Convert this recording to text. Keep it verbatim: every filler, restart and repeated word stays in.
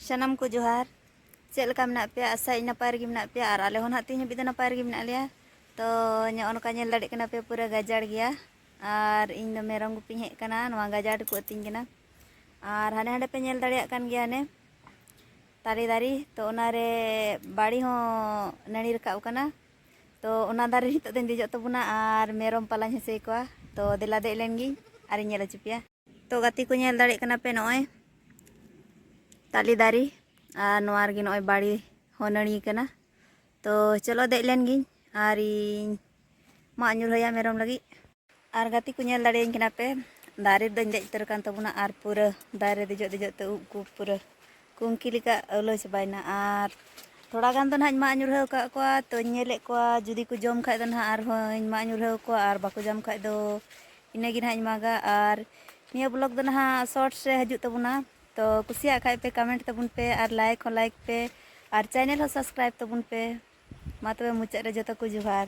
ᱥᱟᱱᱟᱢ ᱠᱚ ᱡᱚᱦᱟᱨ᱾ ᱪᱮᱫ ᱞᱮᱠᱟ ᱢᱮᱱᱟᱜ ᱯᱮᱭᱟ? ᱟᱥᱟᱭᱟᱹᱧ ᱱᱟᱯᱟᱭ ᱨᱮᱜᱮ ᱢᱮᱱᱟᱜ ᱯᱮᱭᱟ, ᱟᱨ ᱟᱞᱮ ᱦᱚᱸ ᱱᱟᱦᱟᱜ ᱛᱮᱦᱮᱧ ᱦᱟᱹᱵᱤᱡ ᱫᱚ ᱱᱟᱯᱟᱭ ᱨᱮᱜᱮ ᱢᱮᱱᱟᱜ ᱞᱮᱭᱟ᱾ ᱛᱚ, ᱱᱚᱜᱼᱚ ᱱᱚᱝᱠᱟ ᱧᱮᱞ ᱫᱟᱲᱮᱭᱟᱜ ᱠᱟᱱᱟ ᱯᱮ, ᱯᱩᱨᱟᱹ ᱜᱟᱡᱟᱲ ᱜᱮᱭᱟ᱾ ᱟᱨ ᱤᱧ ᱫᱚ ᱢᱮᱨᱚᱢ ᱜᱩᱯᱤᱧ ᱦᱮᱡ ᱟᱠᱟᱱᱟ, ᱱᱚᱣᱟ ᱜᱟᱡᱟᱲ ᱨᱮᱠᱚ ᱟᱹᱛᱤᱧ ᱠᱟᱱᱟ᱾ ᱟᱨ ᱦᱟᱸᱰᱮ ᱦᱟᱸᱰᱮ ᱯᱮ ᱧᱮᱞ ᱫᱟᱲᱮᱭᱟᱜ ᱠᱟᱱ ᱜᱮᱭᱟ ᱚᱱᱮ ᱛᱟᱞᱮ ᱫᱟᱨᱮ, ᱛᱚ ᱚᱱᱟᱨᱮ ᱵᱟᱲᱮ ᱦᱚᱸ ᱱᱟᱹᱲᱤ ᱨᱟᱠᱟᱵ ᱠᱟᱱᱟ᱾ ᱛᱚ ᱚᱱᱟ ᱫᱟᱨᱮ ᱱᱤᱛᱚᱜ ᱫᱚᱧ ᱫᱮᱡᱚᱜ ᱛᱟᱵᱚᱱᱟ ᱟᱨ ᱢᱮᱨᱚᱢ ᱯᱟᱞᱟᱧ ᱦᱮᱸᱥᱮ ᱠᱚᱣᱟ᱾ ᱛᱚ ᱫᱮᱞᱟ ᱫᱮᱡ ᱞᱮᱱ ᱜᱤᱧ ᱟᱨᱤᱧ ᱧᱮᱞ ᱦᱚᱪᱚ ᱯᱮᱭᱟ᱾ ᱛᱚ ᱜᱟᱛᱮ ᱠᱚ, ᱧᱮᱞ ᱫᱟᱲᱮᱭᱟᱜ ᱠᱟᱱᱟ ᱯᱮ, ᱱᱚᱜᱼᱚᱭ ᱛᱟᱞᱮ ᱫᱟᱨᱮ, ᱟᱨ ᱱᱚᱣᱟ ᱨᱮᱜᱮ ᱱᱚᱜᱼᱚᱭ ᱵᱟᱲᱮ ᱦᱚᱸ ᱱᱟᱹᱲᱤ ᱠᱟᱱᱟ᱾ ᱛᱚ ᱪᱚᱞᱚ ᱫᱮᱡ ᱞᱮᱱ ᱜᱤᱧ ᱟᱨᱤᱧ ᱢᱟᱜ ᱧᱩᱨᱦᱟᱹᱭᱟ ᱢᱮᱨᱚᱢ ᱞᱟᱹᱜᱤᱫ᱾ ᱟᱨ ᱜᱟᱛᱮ ᱠᱚ, ᱧᱮᱞ ᱫᱟᱲᱮᱭᱟᱹᱧ ᱠᱟᱱᱟ ᱯᱮ, ᱫᱟᱨᱮ ᱨᱮᱫᱚᱧ ᱫᱮᱡ ᱩᱛᱟᱹᱨ ᱟᱠᱟᱱ ᱛᱟᱵᱚᱱᱟ ᱟᱨ ᱯᱩᱨᱟᱹ ᱫᱟᱨᱮ ᱨᱮ ᱫᱮᱡᱚᱜ ᱫᱮᱡᱚᱜ ᱛᱮ ᱩᱵ ᱠᱚ ᱯᱩᱨᱟᱹ ᱠᱩᱝᱠᱤ ᱞᱮᱠᱟ ᱟᱹᱣᱞᱟᱹᱣ ᱪᱟᱵᱟᱭᱮᱱᱟ᱾ ᱟᱨ ᱛᱷᱚᱲᱟ ᱜᱟᱱ ᱫᱚ ᱱᱟᱦᱟᱜ ᱤᱧ ᱢᱟᱜ ᱧᱩᱨᱦᱟᱹ ᱟᱠᱟᱫ ᱠᱚᱣᱟ, ᱛᱚᱧ ᱧᱮᱞᱮᱫ ᱠᱚᱣᱟ, ᱡᱩᱫᱤ ᱠᱚ ᱡᱚᱢ ᱠᱷᱟᱡ ᱫᱚ ᱱᱟᱦᱟᱜ ᱟᱨᱦᱚᱸᱧ ᱢᱟᱜ ᱧᱩᱨᱦᱟᱹ ᱟᱠᱚᱣᱟ, ᱟᱨ ᱵᱟᱠᱚ ᱡᱚᱢ ᱠᱷᱟᱡ ᱫᱚ ᱤᱱᱟᱹᱜᱮ ᱱᱟᱦᱟᱜ ᱤᱧ ᱢᱟᱜᱟ᱾ ᱟᱨ ᱱᱤᱭᱟᱹ vlog ᱫᱚ ᱱᱟᱦᱟᱜ shorts ᱨᱮ ᱦᱤᱡᱩᱜ ᱛᱟᱵᱚᱱᱟ᱾ ᱛᱚ ᱠᱩᱥᱤᱭᱟᱜ ᱠᱷᱟᱡ ᱯᱮ comment ᱛᱟᱵᱚᱱ ᱯᱮ, ᱟᱨ like ᱦᱚᱸ like ᱯᱮ, ᱟᱨ channel ᱦᱚᱸ subscribe ᱛᱟᱵᱚᱱ ᱯᱮ᱾ ᱢᱟ ᱛᱚᱵᱮ ᱢᱩᱪᱟᱹᱫ ᱨᱮ ᱡᱚᱛᱚ ᱠᱚ ᱡᱚᱦᱟᱨ᱾